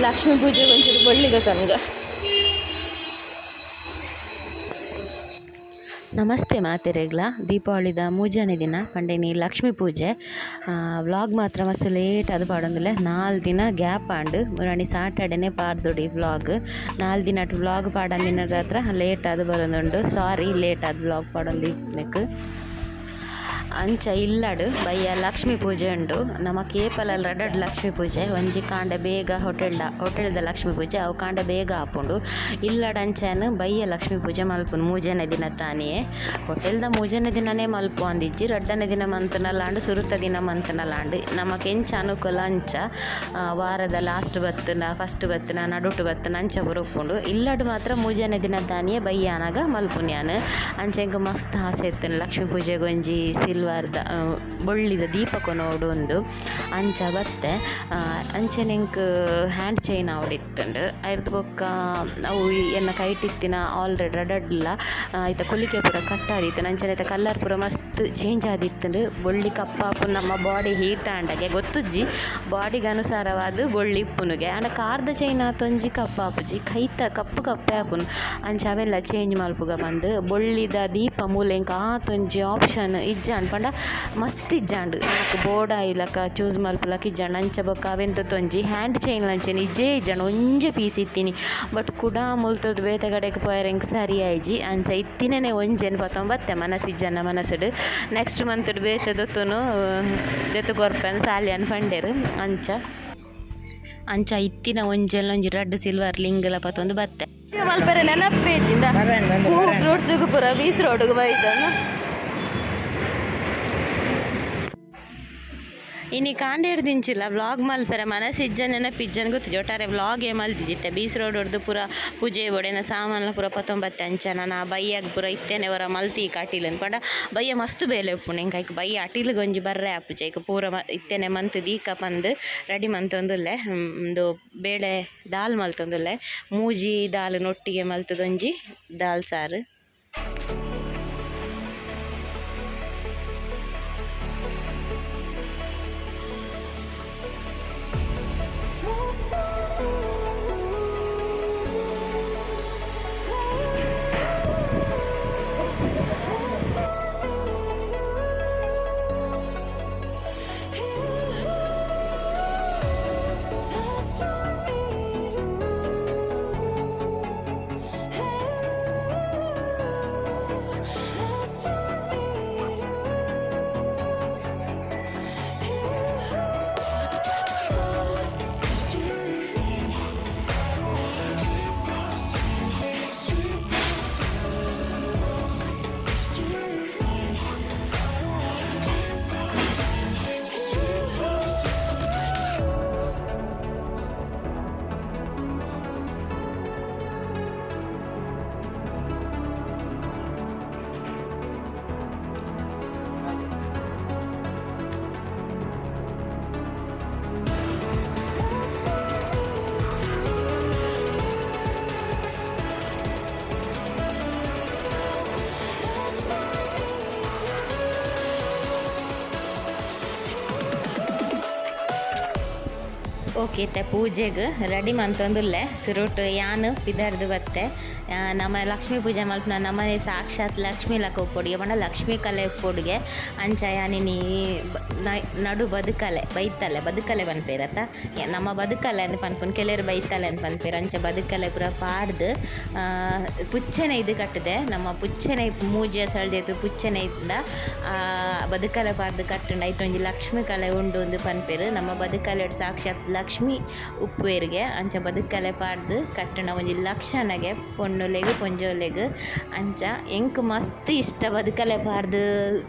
ಲಕ್ಷ್ಮೀ ಪೂಜೆ ಒಂಚೂರು ಬೊಳ್ಳಿದ ತನ್ಗ. ನಮಸ್ತೆ ಮಾತೆರೆಗ್ಲ. ದೀಪಾವಳಿದ ಮೂಜನೇ ದಿನ ಪಂಡೆನಿ ಲಕ್ಷ್ಮೀ ಪೂಜೆ. ವ್ಲಾಗ್ ಮಾತ್ರ ಮಸ್ತ್ ಲೇಟ್ ಅದು ಪಾಡೊಂದಿಲ್ಲ. 4 ದಿನ ಗ್ಯಾಪ್ ಆಂಡ್. ಮುರಾಣಿ ಸಾಟರ್ಡೆನೆ ಪಾಡ್ದೊಡಿ ವ್ಲಾಗ್. 4 ದಿನ ವ್ಲಾಗ್ ಪಾಡಂದಿನ ಹತ್ರ ಲೇಟ್ ಆದ್ ಬರೊಂದುಂಡು. ಸಾರಿ, ಲೇಟ್ ಆದ್ ವ್ಲಾಗ್ ಪಾಡೊಂದಿನಕ್. ಅಂಚ ಇಲ್ಲಡ್ ಬಯ್ಯ ಲಕ್ಷ್ಮೀ ಪೂಜೆ ಉಂಡು. ನಮ ಕೇಪಲ ರಡ್ಡಡ್ ಲಕ್ಷ್ಮೀ ಪೂಜೆ. ಒಂಜಿ ಕಾಂಡೆ ಬೇಗ ಹೋಟೆಲ್ದ ಹೋಟೆಲ್ದ ಲಕ್ಷ್ಮೀ ಪೂಜೆ, ಅವು ಕಾಂಡೆ ಬೇಗ ಆಪುಂಡು. ಇಲ್ಲಡ್ ಅಂಚನೆ ಬಯ್ಯ ಲಕ್ಷ್ಮೀ ಪೂಜೆ ಮಲ್ಪುನು ಮೂಜನೇ ದಿನ ತಾನಿಯೇ. ಹೋಟೆಲ್ದ ಮೂಜನೇ ದಿನನೇ ಮಲ್ಪು ಅಂದಿಜ್ಜಿ, ರಡ್ಡನೇ ದಿನ ಮಂತುನಲಾಂಡ್, ಸುರುತ ದಿನ ಮಂತುನಲಾಂಡ್, ನಮಕ್ ಎಂಚ ಅನುಕೂಲ ಅಂಚ. ವಾರದ ಲಾಸ್ಟ್ ಬತ್ತುನ, ಫಸ್ಟ್ ಬತ್ತುನ, ನಡುಟು ಬತ್ತುನ ಅಂಚ ಪೂರ ಉಪ್ಪುಂಡು. ಇಲ್ಲಡ್ ಮಾತ್ರ ಮೂಜನೇ ದಿನ ತಾನಿಯೇ ಬಯ್ಯ ಆನಗ ಮಲ್ಪುನಿ ಯಾನ್. ಅಂಚ ಎಂಕ್ ಮಸ್ತ್ ಆಸೆ ಇತ್ತುಂಡು ಲಕ್ಷ್ಮೀ ಪೂಜೆಗ್ ಒಂಜಿ ಸಿಲ್ವರ್ದ ಬೊಳ್ಳಿದ ದೀಪ ಕೊನೊಡು ಉಂದು. ಅಂಚ ಬತ್ತೆ. ಅಂಚನೆ ಎಂಕ್ ಹ್ಯಾಂಡ್ ಚೈನ್ ಆವೊಡಿತ್ತುಂಡು. ಐರ್ದ್ ಬೊಕ್ಕ ಅವು ಎನ್ನ ಕೈಟಿತ್ತಿನ ಆಲ್ರೆಡಿ ರಡ್ಡಡ್ಲ ಐತ ಕೊಲಿಕೆ ಪೂರ ಕಟ್ ಆದಿತ್ತುಂಡು. ಅಂಚನೆ ಐತ ಕಲರ್ ಪೂರ ಮಸ್ತ್ ಚೇಂಜ್ ಆದಿತ್ತುಂಡು. ಬೊಳ್ಳಿ ಕಪ್ಪಾಪುಂಡು ನಮ್ಮ ಬಾಡಿ ಹೀಟ್ ಆಂಡಗೆ ಗೊತ್ತುಜ್ಜಿ, ಬಾಡಿಗ್ ಅನುಸಾರವಾದ್ ಬೊಳ್ಳಿ ಇಪ್ಪುನುಗೆ. ಆಂಡ ಕಾರ್ದ ಚೈನ್ ಆತೊಂಜಿ ಕಪ್ಪಾಪುಜಿ, ಕೈತ ಕಪ್ಪು ಕಪ್ಪೆ ಆಪುಂಡು. ಅಂಚ ಅವೆಲ್ಲ ಚೇಂಜ್ ಮಲ್ಪುಗ ಪಂದ್ ಬೊಳ್ಳಿದ ದೀಪ ಮೂಲ ಎಂಕ್ ಆತೊಂಜಿ ಆಪ್ಷನ್ ಇಜ್ಜಾಂಡ್ ಪಂಡ ಮಸ್ತ್ ಇಜ್ಜಾಂಡ್, ನಮಕ್ ಬೋಡಾಯಿಲಕ ಚೂಸ್ ಮಲ್ಪುಲಕ ಇಜ್ಜಾಂಡ್. ಅಂಚ ಬೊಕ್ಕ ಅವೆನ್ ತೊಂಜಿ ಹ್ಯಾಂಡ್ ಚೈನ್ ಅಂಚನೆ ಇಜ್ಜೇ ಇಜ್ಜಾಂಡ್, ಒಂಜೆ ಪೀಸ್ ಇತ್ತಿನಿ. ಬಟ್ ಕುಡ ಮುಲ್ತುರ್ದು ಬೇತೆ ಕಡೆಗ್ ಪೋಯೆರೆ ಎಂಕ್ ಸರಿ ಆಯಿಜಿ. ಅಂಚ ಇತ್ತಿನನೆ ಒಂಜೆನ್ ಪತೊಂದು ಬತ್ತೆ ಮನಸ್ ಇಜ್ಜಾನ ಮನಸ್ಸುಡು. ನೆಕ್ಸ್ಟ್ ಮಂತ್ ಬೇತೆ ದೊತ್ತುನು ದೆತ್ತ್ ಕೊರ್ಪೆನ್ ಸಾಲ್ಯಾನ್ ಪಂಡೆರ್. ಅಂಚ ಅಂಚ ಇತ್ತಿನ ಒಂಜೆಲ್ಲ ಒಂಜಿ ರಡ್ಡ್ ಸಿಲ್ವರ್ ಲಿಂಗಲ ಪತೊಂದು ಬತ್ತೆ. ಮಲ್ಪೆರೆ ನೆನಪೇ ಇಜ್ಜಿಂದ ಪೂ ಫ್ರೂಟ್ಸ್ ಪೂರ ಬೀಸ್ ರೋಡ್ಗ್ ಬೈದನ್ನು. ಇನಿ ಕಾಂಡೇಡ್ ದಿಂಚಿಲ್ಲ ವ್ಲಾಗ್ ಮಲ್ಪೆರೆ ಮನಸ್ಸಿಜ್ಜ ನೆನಪಿಜ್ಜನ ಗೊತ್ತಿಜ್ಜಿ. ಒಟ್ಟಾರೆ ವ್ಲಾಗ್ ಏ ಮಲ್ತಿಜಿತ್ತೆ. ಬೀಸ್ ರೋಡ್ ಹೊಡ್ದು ಪೂರ ಪೂಜೆ ಬೋಡೆನ ಸಾಮಾನ್ಲ ಪೂರ ಪತ್ತೊಂಬತ್ತೆ. ಅಂಚ ನನ ಬಯ್ಯಗ್ ಪೂರ ಇತ್ತೇನೆ ಒರ ಮಲ್ತಿ ಕಟೀಲನ್ ಪಂಡ ಬಯ್ಯ ಮಸ್ತ್ ಬೇಲೆ ಉಪ್ಪುಂಡು ಎಂಕ್. ಐಕ್ ಬಯ್ಯ ಅಟಿಲ್ಗ್ ಒಂಜಿ ಬರ್ರೆ ಆಪುಜಿ. ಐಕ್ ಪೂರ ಇತ್ತೇನೆ ಮಂತ್ ದೀಕ ಪಂದ್ ರೆಡಿ ಮಂತೊಂದುಲ್ಲೆ. ಉಂದು ಬೇಳೆ ದಾಲ್ ಮಲ್ತೊಂದುಲ್ಲೆ. ಮೂಜಿ ದಾಲ್ ಒಟ್ಟಿಗೆ ಮಲ್ತದೊಂಜಿ ದಾಲ್ ಸಾರು. ಓಕೆ, ಇತ್ತೆ ಪೂಜೆಗ್ ರೆಡಿ ಮಂತೊಂದುಲ್ಲೆ. ಸುರುಟು ಯಾನ್ ಪಿದರ್ದು ಬತ್ತೆ. ನಮ ಲಕ್ಷ್ಮೀ ಪೂಜೆ ಮಲ್ಪುನ ನಮನೆ ಸಾಕ್ಷಾತ್ ಲಕ್ಷ್ಮೀ ಲಕ ಉಪ್ಪೊಡುಗೆ ಪಂಡ ಲಕ್ಷ್ಮೀ ಕಲೆ ಉಪ್ಪೊಡುಗೆ. ಅಂಚ ಯಾನಿನಿ ನಡು ಬದುಕಲೆ ಬೈತಲೆ ಬದುಕಲೆ ಪನ್ಪೆರತ್ತ, ನಮ್ಮ ಬದುಕಲೆ ಅಂದ್ ಪನ್ಪುನು, ಕೆಲವೆರ್ ಬೈತಲೆ ಅಂದ್ ಪನ್ಪೆರ್. ಅಂಚ ಬದುಕಲೆ ಪೂರ ಪಾಡ್ದ್ ಪುಚ್ಚೆನೆ ಇದು ಕಟ್ಟುದೆ. ನಮ್ಮ ಪುಚ್ಚೆನೆ ಮೂಜಿ ಸಳ್ದಿತ್ತು ಪುಚ್ಚೆನೆ ಇತ್ತಿಂಡ ಬದುಕಲೆ ಪಾಡ್ದ್ ಕಟ್ಟುಂಡ ಐತ ಒಂಜಿ ಲಕ್ಷ್ಮೀ ಕಲೆ ಉಂಡು ಅಂದ್ ಪನ್ಪೆರ್. ನಮ್ಮ ಬದುಕಲೆಡ್ ಸಾಕ್ಷಾತ್ ಲಕ್ಷ್ಮೀ ಉಪ್ಪುವೆರ್ಗೆ. ಅಂಚ ಬದುಕಲೆ ಪಾಡ್ದ್ ಕಟ್ಟುಂಡ ಒಂಜಿ ಲಕ್ಷಣಗೆ ಪೊಣ್ಣುಲೆಗ್ ಪೊಂಜೋಲೆಗ್. ಅಂಚ ಎಂಕ್ ಮಸ್ತ್ ಇಷ್ಟ ಬದುಕಲೆ ಪಾಡ್ದ್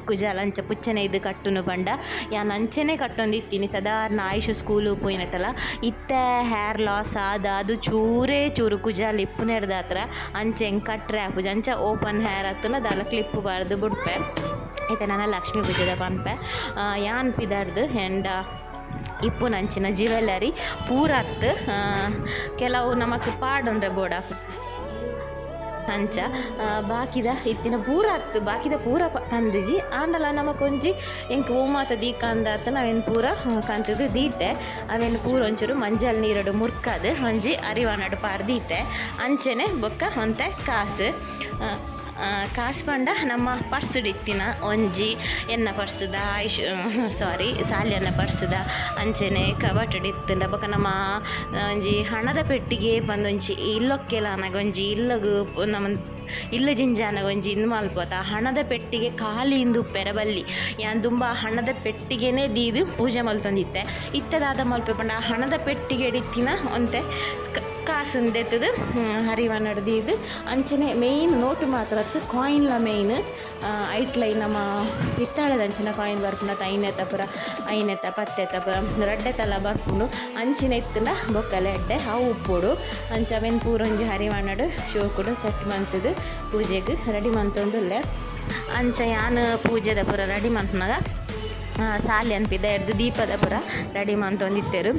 ಕುಜಲ್ ಅಂಚ ಪುಚ್ಚೆನೆ ಇದು ಕಟ್ಟುನು ಪಂಡ. ಯಾನ್ ಅಂಚನೆ ಕಟ್ಟೊಂದಿತ್ತೀನಿ ಸಾಧಾರಣ ಆಯುಷ್ ಸ್ಕೂಲ್ ಪೋಯಿನಟಲ. ಇತ್ತೆ ಹೇರ್ ಲಾಸ್ ಆದ್ ಅದು ಚೂರೇ ಚೂರು ಕುಜಲ್ ಇಪ್ಪುನೆರ್ದಾತ್ರ ಅಂಚ ಎಂಕ್ ಕಟ್ರೆ ಆಪುಜಿ. ಅಂಚ ಓಪನ್ ಹೇರ್ ಅತ್ತುಂಡ ದಾಲ ಕ್ಲಿಪ್ ಪಾಡ್ದ್ ಬುಡ್ಪೆ. ಇತ್ತೆ ನನ ಲಕ್ಷ್ಮೀ ಪೂಜೆದ ಪನ್ಪೆ. ಯಾನ್ ಪಿದರ್ದ್ ಎಂಡ ಇಪ್ಪುನಂಚಿನ ಜ್ಯುವೆಲ್ಲರಿ ಪೂರತ್ ಕೆಲವು ನಮಕ್ ಪಾಡೊಂಡ್ರೆ ಬೋಡ. ಅಂಚ ಬಾಕಿದ ಇತ್ತಿನ ಪೂರ ಅತ್ತು ಬಾಕಿದ ಪೂರ ಕಂದಿಜಿ ಆಂಡಲ ನಮಕೊಂಜಿ ಎಂಕ್ ಓ ಮಾತ ದೀಕಂದಾತ ನಾವೇನು ಪೂರ ಕಂತದು ದೀತೆ ಅವೇನು ಪೂರ ಒಂಚೂರು ಮಂಜಲ್ ನೀರಡು ಮುರ್ಕದು ಒಂಜಿ ಅರಿವಾನಡು ಪಾರ್ದೀತೆ ಅಂಚೆನೆ ಬೊಕ್ಕ ಒಂತೆ ಕಾಸು ಕಾಸು ಪಂಡ ನಮ್ಮ ಪರ್ಸ್ ಇತ್ತಿನ ಒಂಜಿ ಎನ್ನ ಪರ್ಸುದ ಆಯುಷ್ ಸಾರಿ ಸಾಲಿಯನ್ನ ಪರ್ಸುದ ಅಂಚೆನೆ ಕಬಟಡ್ ಇತ್ತುಂಡ ಬೊಕ್ಕ ನಮ್ಮ ಒಂಜಿ ಹಣದ ಪೆಟ್ಟಿಗೆ ಪಂದೊಂಜಿ ಇಲ್ಲೊಕ್ಕೆಲಾನಗ ಒಂಜಿ ಇಲ್ಲಗು ನಮ್ಮ ಇಲ್ಲ ಜಿಂಜಾನಗ ಒಂಜಿ ಇಂದು ಮಲ್ಪೋತ ಹಣದ ಪೆಟ್ಟಿಗೆ ಖಾಲಿ ಇಂದು ಉಪ್ಪೆರ ಬಲ್ಲಿ ಯಾನ್ ದುಂಬ ಹಣದ ಪೆಟ್ಟಿಗೆನೇ ದೀದು ಪೂಜೆ ಮಲ್ತೊಂದಿತ್ತೆ ಇತ್ತದಾದ ಮಲ್ಪೆ ಪಂಡ ಹಣದ ಪೆಟ್ಟಿಗೆ ಇತ್ತಿನ ಒಂತೆ ಕಾಸುಂದೆತ್ತದು ಹರಿವನಡ್ ದೀದು ಅಂಚನೆ ಮೇಯ್ನ್ ನೋಟು ಮಾತ್ರ ಅತ್ತು ಕಾಯಿನ್ಲ ಮೇಯ್ನ್ ಐಟ್ಲೈ ನಮ್ಮ ಹಿತ್ತಾಳೆದ ಅಂಚಿನ ಕಾಯಿನ್ ಬರ್ಪುಂಡು ಅತ್ತ ಐನೆತ್ತ ಪೂರ ಐನೆತ್ತ ಪತ್ತೆತ್ತ ಪೂರ ರಡ್ಡೆ ತಲ ಬರ್ಪುಂಡು ಅಂಚಿನ ಇತ್ತುಂಡ ಬೊಕ್ಕಲೆ ಎಡ್ಡೆ ಅವು ಉಪ್ಪೊಡು ಅಂಚ ಅವೆನ್ ಪೂರ ಒಂಜಿ ಹರಿವನಡ್ ಶೋಕುಡು ಸೆಟ್ ಮಂತುದು ಪೂಜೆಗ್ ರೆಡಿ ಮಂತೊಂದುಲ್ಲೆ ಅಂಚ ಯಾನ್ ಪೂಜೆದ ಪೂರ ರೆಡಿ ಮಂತ್ನಾಗ ಸಾಲಿ ಅನ್ಪಿದ ಎಡ್ದು ದೀಪದ ಪೂರ ರೆಡಿ ಮಂತೊಂದಿತ್ತೆರು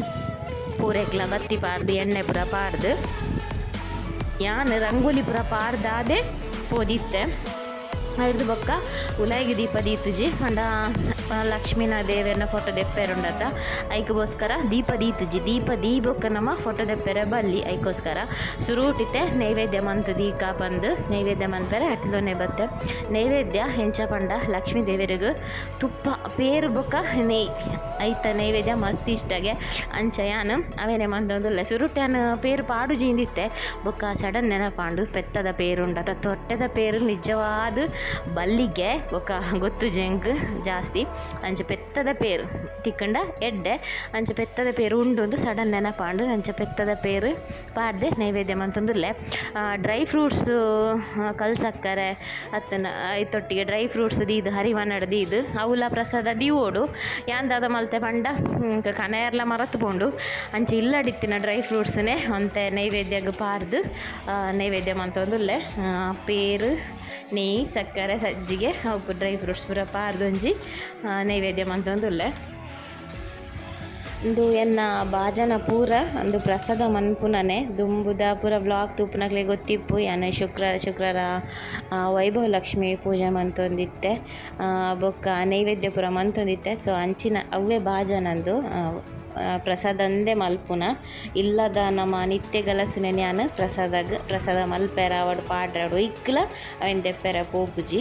ಪೂರೆಕ್ಲ ಬತ್ತಿ ಪಾರ್ದು ಎಣ್ಣೆ ಪೂರ ಪಾರ್ದು ಯಾನ್ ರಂಗೋಲಿ ಪೂರ ಪಾರ್ದಾದೆ ಪೋದಿತ್ತೆ ಐರ್ದು ಬೊಕ್ಕ ಉಲಾಯಿಗೆ ದೀಪ ದೀತುಜಿ ಪಂಡ ಲಕ್ಷ್ಮೀನ ದೇವೆರ್ನ ಫೋಟೋ ದೆಪ್ಪೆರುಂಡತ ಐಕ್ಗೋಸ್ಕರ ದೀಪ ದೀತುಜಿ ದೀಪ ದೀಪಕ್ಕ ನಮ್ಮ ಫೋಟೋ ದೆಪ್ಪೆರೆ ಬಲ್ಲಿ ಐಕ್ಗೋಸ್ಕರ ಸುರೂಟಿತ್ತೆ ನೈವೇದ್ಯ ಮಂತು ದೀಕ ಪಂದು ನೈವೇದ್ಯ ಮನ್ಪೆರೆ ಅಟ್ಲೊನೆ ಬತ್ತೆ ನೈವೇದ್ಯ ಎಂಚ ಪಂಡ ಲಕ್ಷ್ಮೀ ದೇವೆರಿಗ್ ತುಪ್ಪ ಪೇರು ಬೊಕ್ಕ ನೆಯ್ ಐತ ನೈವೇದ್ಯ ಮಸ್ತ್ ಇಷ್ಟಗೆ ಅಂಚ ಯಾನ್ ಅವೇನೆ ಮಂತೊಂದುಲ್ಲೆ ಸುರುಟ್ ಯಾನ್ ಪೇರು ಪಾಡು ಜೀಂದಿತ್ತೆ ಬೊಕ್ಕ ಸಡನ್ ನೆನಪಾಂಡು ಪೆತ್ತದ ಪೇರುಂಡತ ತೊಟ್ಟೆದ ಪೇರು ನಿಜವಾದ ಬಲ್ಲಿಗೆ ಬೊಕ್ಕ ಗೊತ್ತು ಜಂಕ್ ಜಾಸ್ತಿ ಅಂಚ ಪೆತ್ತದ ಪೇರು ತಿಕ್ಕಂಡ ಎಡ್ಡೆ ಅಂಚ ಪೆತ್ತದ ಪೇರು ಉಂಡು ಒಂದು ಸಡನ್ ನೆನಪಾಂಡು ಅಂಚ ಪೆತ್ತದ ಪೇರು ಪಾಡ್ದೆ ನೈವೇದ್ಯ ಮಂತೊಂದುಲ್ಲೆ ಡ್ರೈ ಫ್ರೂಟ್ಸು ಕಲ್ ಸಕ್ಕರೆ ಅತ್ತನ ಐತೊಟ್ಟಿಗೆ ಡ್ರೈ ಫ್ರೂಟ್ಸ್ ದೀದು ಹರಿವನಡ್ ದೀದು ಅವುಲ ಪ್ರಸಾದ ದೀವೋಡು ಯಾನ್ ದಾದ ಮಲ್ತೆ ಪಂಡ ಕನೆಯರ್ಲ ಮರತ್ ಪೋಂಡು ಅಂಚ ಇಲ್ಲಡಿತ್ತಿನ ಡ್ರೈ ಫ್ರೂಟ್ಸ್ನೇ ಒಂತೆ ನೈವೇದ್ಯಗ್ ಪಾರ್ದು ನೈವೇದ್ಯ ಮಂತೊಂದುಲ್ಲೆ ಪೇರು ನೆಯ್ ಸಕ್ಕರೆ ಸಜ್ಜಿಗೆ ಅವು ಡ್ರೈ ಫ್ರೂಟ್ಸ್ ಪೂರ ಪಾರ್ದೊಂಜಿ ನೈವೇದ್ಯ ಮಂತೊಂದುಲ್ಲೆ ಉಂದು ಎನ್ನ ಬಾಜನ ಪೂರ ಅಂದು ಪ್ರಸಾದ ಮನ್ಪುನನೆ ದುಂಬುದ ಪೂರ ವ್ಲಾಗ್ ತೂಪುನಕ್ಲೆ ಗೊತ್ತಿಪ್ಪು ಯಾನ್ ಶುಕ್ರರ ವೈಭವ ಲಕ್ಷ್ಮಿ ಪೂಜೆ ಮಂತೊಂದಿತ್ತೆ ಬೊಕ್ಕ ನೈವೇದ್ಯ ಪೂರ ಮಂತೊಂದಿತ್ತೆ ಸೊ ಅಂಚಿನ ಅವ್ವೇ ಬಾಜನಂದು ಪ್ರಸಾದಂದೇ ಮಲ್ಪುನ ಇಲ್ಲದ ನಮ್ಮ ನಿತ್ಯ ಗಲಸುನೆ ಯಾನ್ ಪ್ರಸಾದಗ್ ಪ್ರಸಾದ ಮಲ್ಪೆರ ಅವಡು ಪಾಡ್ರಡು ಇಕ್ಲ ಅವೆನ್ ದೆಪ್ಪೆರ ಪೋಪುಜಿ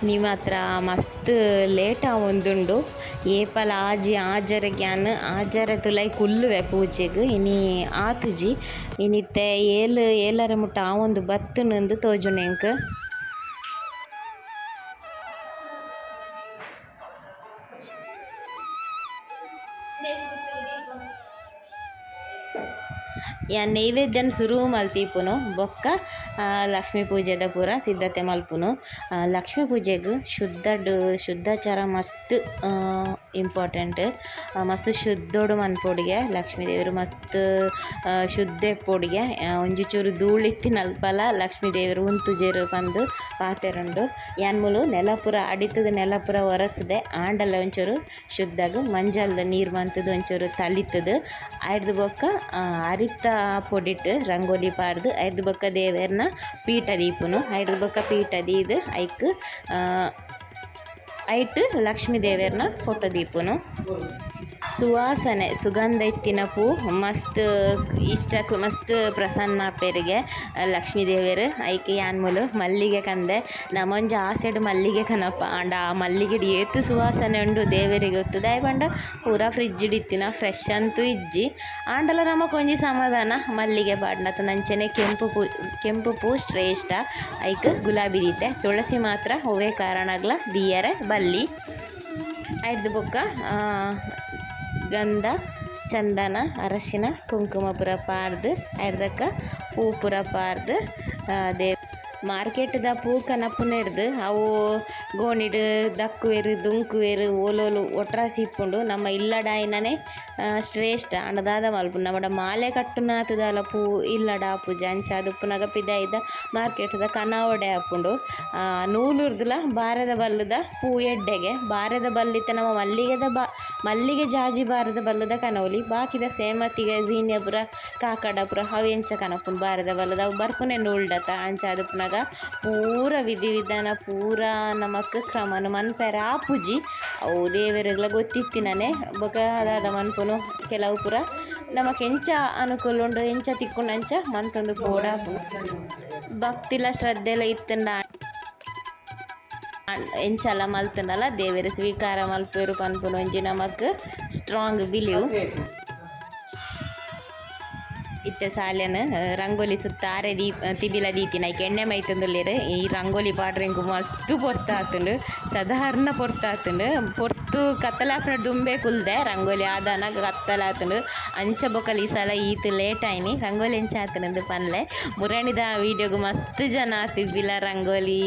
ನಿಮ್ಮ ಹತ್ರ ಮಸ್ತ್ ಲೇಟ್ ಆವೊಂದುಂಡು ಏಪಲ ಆಜಿ ಆಜರೆಗ್ ಯಾನ್ ಆಜರೆ ತುಲೈ ಕುಲ್ಲುವೆ ಪೂಜೆಗ್ ಇನಿ ಆತುಜಿ ಇನಿತ್ತೆ ಏಲ್ ಏಲರೆ ಮುಟ್ಟ ಆವೊಂದು ಬತ್ತುಂದು ತೋಜುಂಡು ಎಂಕ್. ಯಾನ್ ನೈವೇದ್ಯನ್ ಸುರು ಮಲ್ತಿಪ್ಪುನು ಬೊಕ್ಕ ಲಕ್ಷ್ಮೀ ಪೂಜೆದ ಪೂರ ಸಿದ್ಧತೆ ಮಲ್ಪುನು. ಲಕ್ಷ್ಮೀ ಪೂಜೆಗ್ ಶುದ್ಧಾಚಾರ ಮಸ್ತ್ ಇಂಪಾರ್ಟೆಂಟ್. ಮಸ್ತ್ ಶುದ್ಧೋಡು ಮನ್ಪೊಡಿಗೆ ಲಕ್ಷ್ಮೀ ದೇವರು ಮಸ್ತ್ ಶುದ್ಧ ಇಪ್ಪೊಡಿಗೆ ಒಂಜಿ ಚೂರು ಧೂಳಿತ್ತಿನಲ್ಪಲ ಲಕ್ಷ್ಮೀ ದೇವರು ಉಂತುಜೆರು ಪಂದು ಪಾತೆರುಂಡು. ಯಾನ್ ಮೂಲು ನೆಲಪುರ ಅಡಿತದ ನೆಲಪುರ ಒರಸುದೆ ಆಂಡಲ ಒಂಚೂರು ಶುದ್ಧಗ್ ಮಂಜಲ್ದ ನೀರು ಮಂತುದು ಒಂಚೂರು ತಲಿತದು ಐರ್ದು ಬೊಕ್ಕ ಅರಿತ ಪೊಡಿಟ್ ರಂಗೋಲಿ ಪಾಡ್ದು ಐರ್ದು ಬೊಕ್ಕ ದೇವೆರ್ನ ಪೀಠ ದೀಪುನು ಐರ್ದು ಬೊಕ್ಕ ಪೀಠ ದೀದು ಐಕ್ ಐಟ್ ಲಕ್ಷ್ಮೀ ದೇವೆರ್ನ ಫೋಟೋ ದೀಪುನು. ಸುವಾಸನೆ ಸುಗಂಧ ಇತ್ತಿನ ಪೂ ಮಸ್ತ್ ಇಷ್ಟ ಮಸ್ತ್ ಪ್ರಸನ್ನ ಆಪೆರಿಗೆ ಲಕ್ಷ್ಮೀ ದೇವೆರ್ ಐಕ್ ಯಾನ್ ಮೂಲು ಮಲ್ಲಿಗೆ ಕಂದೆ ನಮೊಂಜಿ ಆಸೆಡ್ ಮಲ್ಲಿಗೆ ಕನಪ ಆಂಡ ಆ ಮಲ್ಲಿಗೆಡ್ ಏತ್ ಸುವಾಸನೆ ಉಂಡು ದೇವೆರಿಗೆ ಗೊತ್ತು ದಾಯೆ ಪಂಡ ಪೂರ ಫ್ರಿಜ್ ಇತ್ತಿನ ಫ್ರೆಶ್ ಅಂತೂ ಇಜ್ಜಿ ಆಂಡಲ ನಮಕ್ ಒಂಜಿ ಸಮಾಧಾನ ಮಲ್ಲಿಗೆ ಪಾಡ್ಂಡ ಅಂಚನೆ ಕೆಂಪು ಪೂ ಶ್ರೇಷ್ಠ ಐಕ್ ಗುಲಾಬಿ ದೀತೆ ತುಳಸಿ ಮಾತ್ರ ಒವ್ವೇ ಕಾರಣಗ್ಲ ದೀಯರೆ ಬಲ್ಲಿ. ಐರ್ದು ಬೊಕ್ಕ ಗಂಧ ಚಂದನ ಅರಶಿನ ಕುಂಕುಮ ಪೂರ ಪಾಡ್ದು ಐರ್ದಕ್ಕ ಪೂ ಪೂರ ಪಾಡ್ದು ಮಾರ್ಕೆಟ್ದ ಪೂ ಕನಪುನೆರ್ದು ಅವು ಗೋಣಿಡ್ ದಕ್ಕುವೆರ್ ದುಂಕುವೆರ್ ಓಲೋಲು ಒಟ್ರಾಸಿ ಇಪ್ಪುಂಡು ನಮ್ಮ ಇಲ್ಲಡಾಯಿನನೆ ಶ್ರೇಷ್ಠ. ಆಂಡ ದಾದ ಮಲ್ಪುಂಡು ನಮಡ ಮಾಲೆ ಕಟ್ಟುನಾತ್ ದಾಲ ಪೂ ಇಲ್ಲಡ ಆಪುಜಿ ಅಂಚ ಉಪ್ಪುನಗ ಪಿದಾಯಿದ ಮಾರ್ಕೆಟ್ದ ಕನವಡೆ ಆಪುಂಡು. ನೂಲುರ್ದುಲ ಬಾರೆದ ಬಲ್ಲುದ ಪೂ ಎಡ್ಡೆಗೆ ಬಾರೆದ ಬಲ್ಲಿತ್ತೆ ನಮ್ಮ ಮಲ್ಲಿಗೆದ ಮಲ್ಲಿಗೆ ಜಾಜಿ ಬಾರದ ಬಲ್ಲದ ಕನವಲಿ ಬಾಕಿದ ಸೇಮತಿಗೆ ಝೀನಿಯ ಪೂರ ಕಾಕಡ ಪೂರ ಅವು ಎಂಚ ಕನಪುನು ಬಾರದ ಬಲ್ಲದ ಅವು ಬರ್ಪುನೆ ನೂಲ್ಡತ ಅಂಚ ಆದುಪ್ಪುನಗ ಪೂರ ವಿಧಿ ವಿಧಾನ ಪೂರ ನಮಕ್ ಕ್ರಮನು ಮನ್ಪೆರ ಆಪುಜಿ ಅವು ದೇವೆರೆಗ್ಲ ಗೊತ್ತಿತ್ತಿನನೆ ಬೊಕ ದಾದ ಮನ್ಪುನು ಕೆಲವು ಪೂರ ನಮಕ್ ಎಂಚ ಅನುಕೂಲ ಉಂಡು ಎಂಚ ತಿಕ್ಕುಂಡು ಅಂಚ ಮಂತೊಂದು ಪೋಡಾಪುನು ಭಕ್ತಿಲ ಶ್ರದ್ಧೆಲ ಇತ್ತುಂಡ ಎಂಚಲ ಮಲ್ತುಂಡಲ ದೇವೆರ್ ಸ್ವೀಕಾರ ಮಲ್ಪೆರು ಪನ್ಪುನು ಒಂಜಿ ನಮಕ್ ಸ್ಟ್ರಾಂಗ್ ಬಿಲೀವ್. ಇತ್ತೆ ಸಾಲೆನ್ ರಂಗೋಲಿ ಸುತ್ತ ಆರೆ ದೀಪ ತಿಬಿಲ ದೀತಿನ ಐಕ್ ಎಣ್ಣೆ ಮೈತೊಂದುಲ್ಲೆರ್ ಈ ರಂಗೋಲಿ ಪಾಡ್ರೆಂಗು ಮಸ್ತ್ ಪೊರ್ತಾತುಂಡು ಸಾಧಾರಣ ಪೊರ್ತಾತುಂಡು ಪೊರ್ತು ಕತ್ತಲಾಪುನ ದುಂಬೆ ಕುಲ್ದೆ ರಂಗೋಲಿ ಆದಾನ ಕತ್ತಲಾತುಂಡು ಅಂಚ ಬೊಕಲ್ ಈ ಸಲ ಈತ್ ಲೇಟ್ ಆಯ್ನಿ ರಂಗೋಲಿ ಎಂಚ ಆತುಂಡು ಪನ್ಲೆ ಮುರಣಿದ ವೀಡಿಯೋಗು ಮಸ್ತ್ ಜನ ತಿಬಿಲ ರಂಗೋಲಿ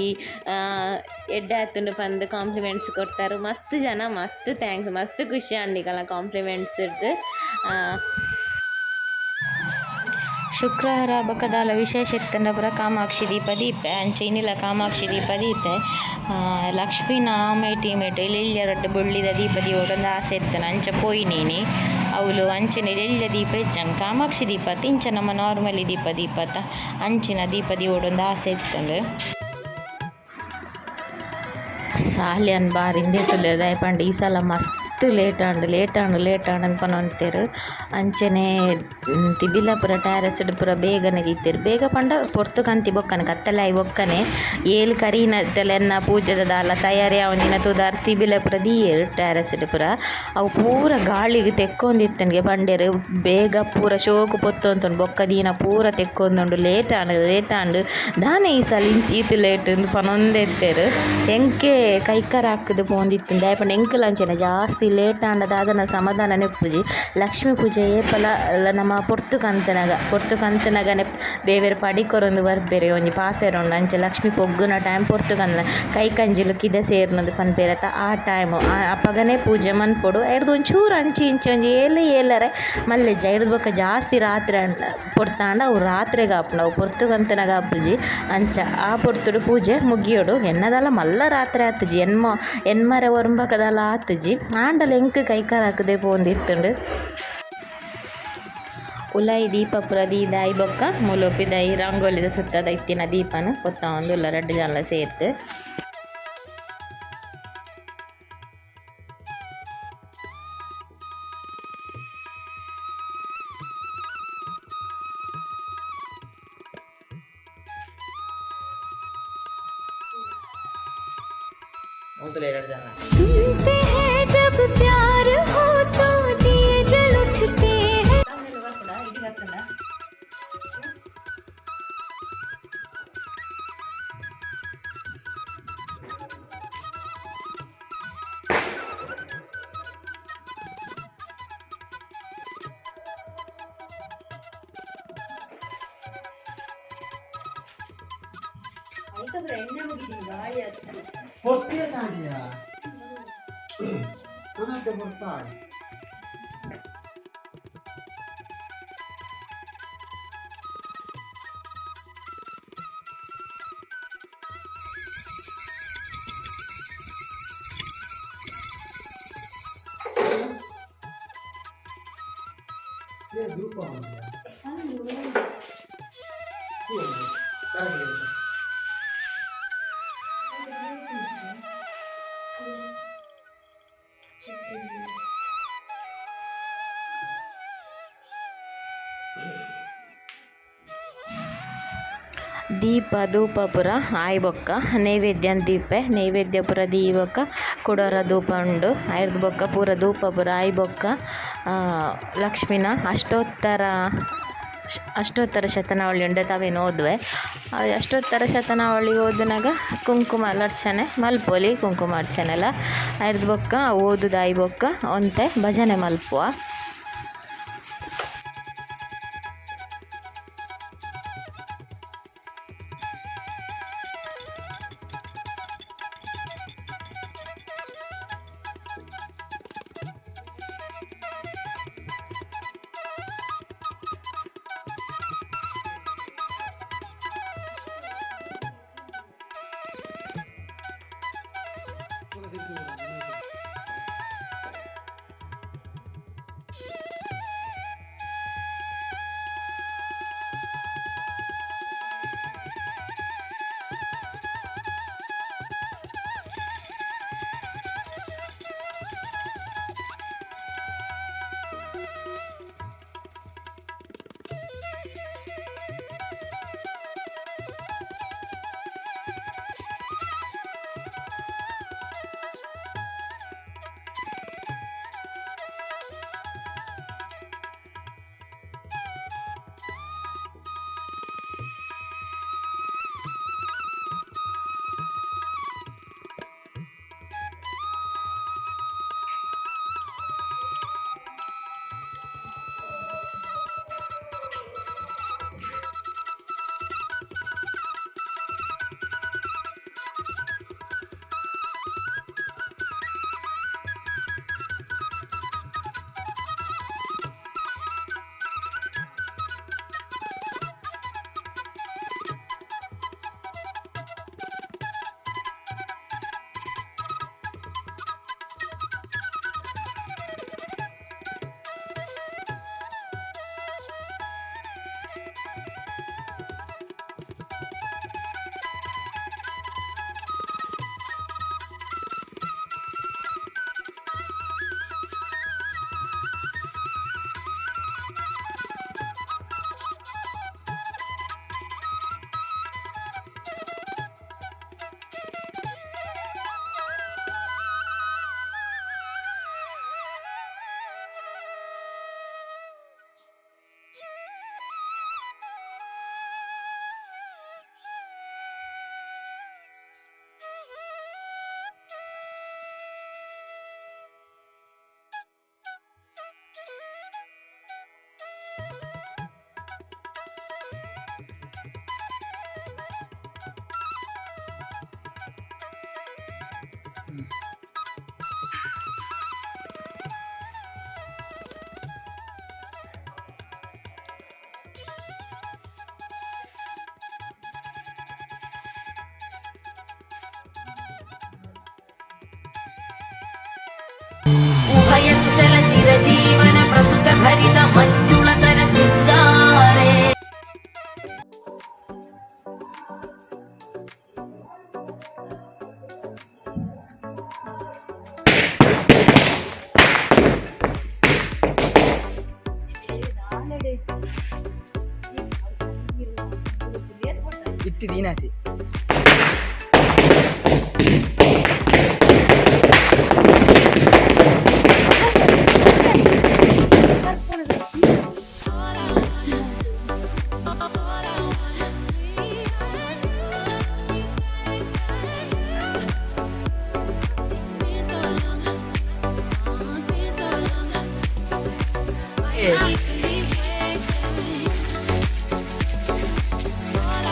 ಎಡ್ಡೆ ಆತುಂಡು ಪಂದ್ ಕಾಂಪ್ಲಿಮೆಂಟ್ಸ್ ಕೊಡ್ತಾರೆ ಮಸ್ತ್ ಜನ ಮಸ್ತ್ thanks ಮಸ್ತ್ ಖುಷಿ ಆಂಡ್ ಕಾಂಪ್ಲಿಮೆಂಟ್ಸ್ ಇರ್ದು. ಶುಕ್ರವಾರ ಬೊಕದಾಲ ವಿಶೇಷ ಇತ್ತಂಡ ಪೂರ ಕಾಮಾಕ್ಷಿ ದೀಪ ದೀಪೆ ಅಂಚ ಇನಿಲ ಕಾಮಾಕ್ಷಿ ದೀಪ ದೀತೆ ಲಕ್ಷ್ಮೀನ ಆಮೇಟಿ ಮೇಟ್ ಎಲ್ಯ ರಡ್ಡ್ ಬೊಳ್ಳಿದ ದೀಪ ದೀವೊಡೊಂದು ಆಸೆ ಇತ್ತನ ಅಂಚ ಪೋಯಿನೀನಿ ಅವ್ಲು ಅಂಚನೆ ಎಲ್ಯ ದೀಪ ಇಜ್ಜಂಡ್ ಕಾಮಾಕ್ಷಿ ದೀಪ ಇಂಚ ನಮ್ಮ ನಾರ್ಮಲಿ ದೀಪ ದೀಪತ ಅಂಚಿನ ದೀಪ ದೀವೊಡೊಂದು ಆಸೆ ಇತ್ತುಂಡು. ಸಾಲ್ಯನ್ ಬಾರಿ ಇಂದೆತುಲ್ಲೆರ್ ದಾಯೆ ಪಂಡ ಈ ಸಲ ಮಸ್ತ್ ಲೇಟ್ ಆಂಡ್ ಲೇಟ್ ಆಂಡ್ ಲೇಟ್ ಆಂಡ್ ಅಂದ್ ಪನೊಂತೆರ್ ಅಂಚನೆ ತಿಬಿಲ ಪೂರ ಟ್ಯಾರಸ್ ಡ್ ಪೂರ ಬೇಗನೆ ದೀತೆರ್ ಬೇಗ ಪಂಡ ಪೊರ್ತು ಕಂತಿ ಬೊಕ್ಕನೆ ಕತ್ತಲೆ ಆಯಿ ಬೊಕ್ಕನೆ ಏಲ್ ಕರೀನ ಎನ್ನ ಪೂಜೆದ ದಾಲ ತಯಾರಿ ಆವೊಂದಿನ ತೂದಾರ್ ತಿಬಿಲ ಪೂರ ದೀಯೆರ್ ಟ್ಯಾರಸ್ ಡ್ ಪೂರ ಅವು ಪೂರ ಗಾಳಿಗ್ ತೆಕ್ಕೊಂದಿತ್ತನ್ಗೆ ಪಂಡೆರ್ ಬೇಗ ಪೂರ ಶೋಕು ಪೊತ್ತೊಂತುಂಡು ಬೊಕ್ಕ ದೀನ ಪೂರ ತೆಕ್ಕೊಂದುಂಡು ಲೇಟ್ ಆಂಡ್ ಲೇಟ್ ಆಂಡ್ ದಾನೆ ಈ ಸಲ ಇಂಚ ಈತ್ ಲೇಟ್ ಇಂದ್ ಪನೊಂದಿತ್ತೆರ್ ಎಂಕೆ ಕೈಕಾರ್ ಹಾಕುದು ಪೋವೊಂದಿತ್ತುಂಡು ದಾಯೆ ಪಂಡ ಎಂಕುಲು ಅಂಚನೆ ಜಾಸ್ತಿ ಲೇಟ್ ಆಂಡ ದಾದನ ಸಮಾಧಾನ ನೆಪ್ಪುಜಿ ಲಕ್ಷ್ಮೀ ಪೂಜೆ ಏಪಲ ನಮ್ಮ ಪೊರ್ತು ಕಂತನಗ ಪೊರ್ತು ಕಂತನಗನೆ ದೇವೆರ್ ಪಡಿ ಕೊರೊಂದು ಬರ್ಪೆರ್ ಒಂಜಿ ಪಾತೆರ ಉಂಡು ಅಂಚ ಲಕ್ಷ್ಮೀ ಪೊಗ್ಗುನ ಟೈಮ್ ಪೊರ್ತು ಕಂತನ ಕೈ ಕಂಜಿಲು ಕಿದೆ ಸೇರ್ನದು ಪನ್ಪೆರತ ಆ ಟೈಮ್ ಅಪಗನೆ ಪೂಜೆ ಮನ್ಪೊಡು ಐರ್ದ್ ಒಂಚೂರು ಅಂಚಿ ಇಂಚಿ ಒಂಜಿ ಏಲ್ ಏಲರೆ ಮಲ್ಲೆಜ್ಜಿ ಐರ್ದ್ ಬೊಕ್ಕ ಜಾಸ್ತಿ ರಾತ್ರೆ ಪೊರ್ತಾಂಡ ಅವು ರಾತ್ರೆಗ್ ಆಪುಂಡು ಅವು ಪೊರ್ತು ಕಂತನಗ ಆಪುಜಿ ಅಂಚ ಆ ಪೊರ್ತುಡು ಪೂಜೆ ಮುಗಿಯೊಡು ಎನ್ನದಲ ಮಲ್ಲ ರಾತ್ರೆ ಆತುಜಿ ಎನ್ಮ ಎನ್ಮರೆ ಒರ್ಂಬಕದಲ ಆತುಜಿ ಆಂಡಲ ಎಂಕ್ ಕೈಕಾರ್ ಹಾಕುದೆ ಪೋವೊಂದಿತ್ತುಂಡು. ಉಲಾಯಿ ದೀಪ ಪೂರ ದೀದಾಯಿ ಬೊಕ್ಕ ಮೂಲು ಪಿದಾಯಿ ರಂಗೋಲಿದ ಸುತ್ತದ ಇತ್ತಿನ ದೀಪನ್ ಪೊತ್ತೊಂದುಲ್ಲ ರಡ್ಡ್ ಜನಲ ಸೇರ್ದ್. सुनते हैं जब प्यार हो तो दिए जल उठते हैं। Portiere Italia! Non è da portare. ದೀಪ ಧೂಪ ಪೂರ ಆಯಿ ಬೊಕ್ಕ ನೈವೇದ್ಯ ದೀಪೆ ನೈವೇದ್ಯ ಪೂರ ದೀ ಬೊಕ್ಕ ಕುಡೊರ ಧೂಪ ಉಂಡು ಐರ್ದ್ ಬೊಕ್ಕ ಪೂರ ಧೂಪ ಪೂರ ಆಯಿ ಬೊಕ್ಕ ಲಕ್ಷ್ಮಿನ ಅಷ್ಟೋತ್ತರ ಅಷ್ಟೋತ್ತರ ಶತನಾವಳಿ ಉಂಡೆ ಅವೇನು ಓದುವೆ ಅಷ್ಟೋತ್ತರ ಶತನಾವಳಿ ಓದುನಾಗ ಕುಂಕುಮ ಅರ್ಚನೆ ಮಲ್ಪೊಲಿ ಕುಂಕುಮ ಅರ್ಚನೆಲ ಐರ್ದ್ ಬೊಕ್ಕ ಓದುದಾಯಿ ಬೊಕ್ಕ ಒಂತೆ ಭಜನೆ ಮಲ್ಪುವ. ಚಿರಜೀವನ ಪ್ರಸುತ ಭರಿತ ಮಂಜುಳತರ ಶೃಂಗಾರೇ. ಇತ್ತಿ ದೀನಾತಿ.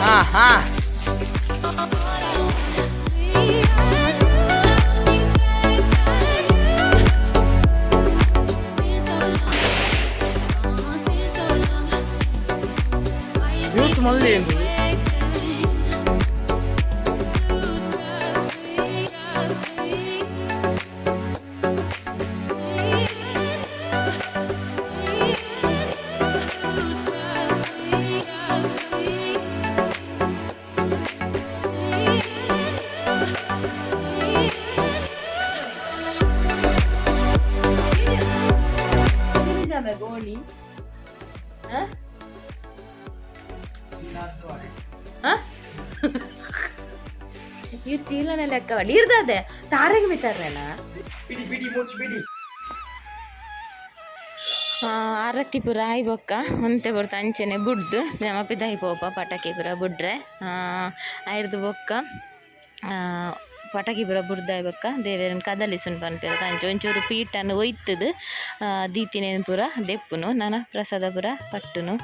ಹಾ ಹಾ. ಯೂತ್ ಮಲ್ಲೆ. ಗೋಣಿ. ಈ ಚೀಲನೆ ಲೆಕ್ಕ ಇರ್ದದೆ ತಾರೆಗೆ ಬಿತ್ತಾರಲ್ಲ. ಬಿಡಿ ಬಿಡಿ, ಮುಚ್ಚಿ ಬಿಡಿ. ಆರತಿ ಪೂರ ಆಯ್ ಬೊಕ್ಕ ಒಂತೆ ಬೊರ್ತು ಅಂಚನೆ ಬುಡ್ದು ನಮ್ಮ ಪಿದಾಯಿ ಪೋಪ. ಪಟಾಕಿ ಪೂರ ಬುಡ್ರೆ ಐರ್ದು ಬೊಕ್ಕ ಪಟಾಕಿ ಪೂರ ಬುಡ್ದಾಯ್ ಬೊಕ್ಕ ದೇವೆರನ್ ಕದಲಿಸುನ್ ಪನ್ಪೆರ್. ಅಂಚ ಒಂಚೂರು ಪೀಠನ್ ಒಯ್ತುದು ದೀತಿನೇನ್ ಪೂರ ದೆಪ್ಪುನು, ನನ ಪ್ರಸಾದ ಪೂರ ಪಟ್ಟುನು.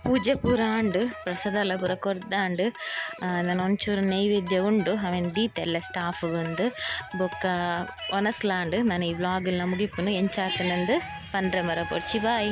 ಪೂಜೆ ಪೂರ ಆಂಡ್, ಪ್ರಸಾದ ಪೂರ ಕೊರ್ದಾಂಡ್. ನನ ಒಂಚೂರು ನೈವೇದ್ಯ ಉಂಡು, ಅವೆನ್ ದೀತೆಲ್ಲ ಸ್ಟಾಫ್ ಬಂದು. ಬೊಕ್ಕ ಒನಸ್ಲಾಂಡ್. ನಾನು ಈ ವ್ಲಾಗ್ ಎಲ್ಲ ಮುಗಿಪುನು. ಎಂಚಾತನಂದು ಪನ್ರೆ ಮರ ಪೊರ್ಚಿ. ಬಾಯ್.